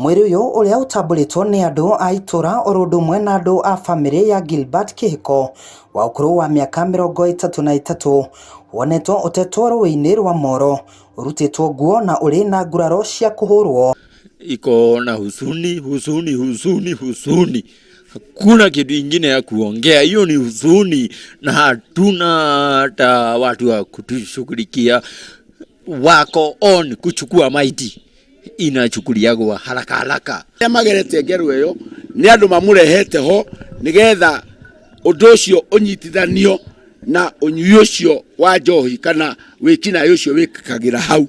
Mwĩrĩ ũyũ ũrĩa ũtambũrĩtwo nĩ andũ a itũra oro ũndũ ũmwe na andũ a bamĩrĩ ya Gilbert Kĩhĩko wa ũkũrũ wa mĩaka 33 wonetwo ũtetwo rũĩ-inĩ rwa Moro ũrutĩtwo nguo na ũrĩ na nguraro cia kũhũrwo. Iko na huzuni, huzuni, huzuni, huzuni. Hakuna kitu ingine ya kuongea, hiyo ni huzuni, na hatuna hata watu wa kutushughulikia. Wako on kuchukua maiti inachukuliagwa haraka haraka. Arĩa magerete ngero ĩyo nĩ andũ mamũrehete ho nĩgetha ũndũ ũcio ũnyitithanio na ũnyui ũcio wa njohi kana wĩkinaĩ ũcio wĩkagĩra hau.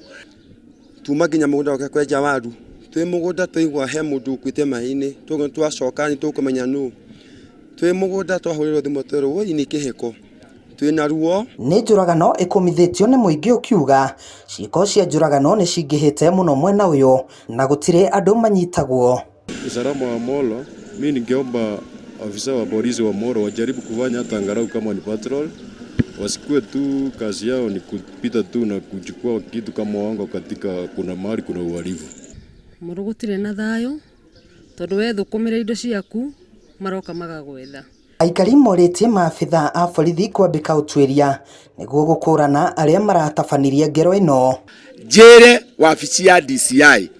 Tuma nginya mũgũnda wake kwenja waru, twĩ mũgũnda twaigua he mũndũ ũkuĩte maĩ-inĩ, twacoka nĩ tũkũmenya nũ. Twĩ mũgũnda twahũrĩrwo thimũ twerwo woi nĩ kĩhĩko, twĩna ruo. Nĩ njũragano ĩkũmithĩtio nĩ mũingĩ ũkiuga ciĩko cia njũragano nĩ cingĩhĩte mũno mwena ũyũ na gũtirĩ andũ manyitagwo. Usalama wa Molo, mi ningeomba afisa wa polisi wa Molo wajaribu kufanya hata angalau kama ni patrol, wasikue tu kazi yao ni kupita tu na kuchukua kitu kama wango katika kuna mahali kuna uhalifu. Moro gũtirĩ na thayũ tondũ wethũkũmĩra indo ciaku maroka magagwetha. Aikari morĩtie maabitha a borithi kwambĩka ũtuĩria nĩguo gũkũrana arĩa maratabanirie ngero ĩno. Njĩre wabici ya DCI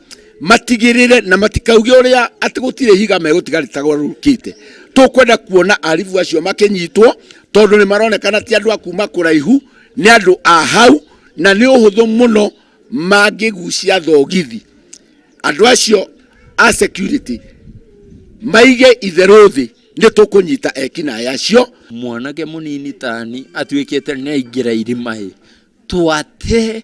matigĩrĩre na matikauge ũrĩa atĩ gũtirĩ ihiga megũtiga rĩtagarũrũkĩte. Tũkwenda kuona aribu acio makĩnyitwo tondũ nĩ maronekana ti andũ a kuma kũraihu, nĩ andũ a hau na nĩ ũhũthũ mũno mangĩgucia thogithi. Andũ acio a security maige itherũ thĩ, nĩ tũkũnyita ekinaĩ acio. Mwanake mũnini tani atuĩkĩte nĩ aingĩra irima ĩ, twate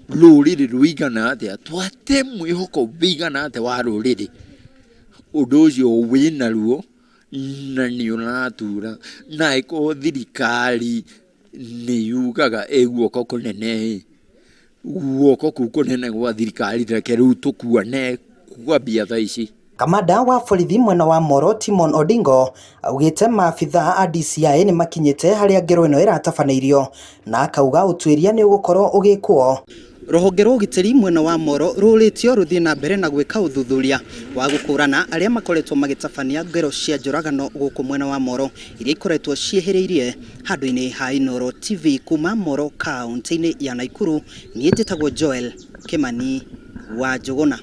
rũrĩrĩ rũigana atĩa, twate mwĩhoko wĩigana atĩa wa rũrĩrĩ. Ũndũ ũcio wĩna ruo na nĩ ũratura, na ĩkorwo thirikari nĩ yugaga ĩ guoko kũnene ĩ, guoko kũu kũnene gwa thirikari reke rĩu tũkuane kwambia thaa ici. Kamanda wa borithi mwena wa Moro Timon Odingo augĩte maabitha a DCI nĩ makinyĩte harĩa ngero ĩno ĩratabanĩirio na akauga ũtuĩria nĩ ũgũkorwo ũgĩkwo. Rũhonge rwa ũgitĩri mwena wa Moro rũrĩtio rũthiĩ na mbere na gwĩka ũthuthuria wa gũkũrana arĩa makoretwo magĩtabania ngero cia njũragano gũkũ mwena wa Moro iria ikoretwo ciehĩrĩirie handũ-inĩ ha Inooro TV kuma Moro kaunti-inĩ ya Nakuru. Niĩ njĩtagwo Joel Kimani wa Njũgũna.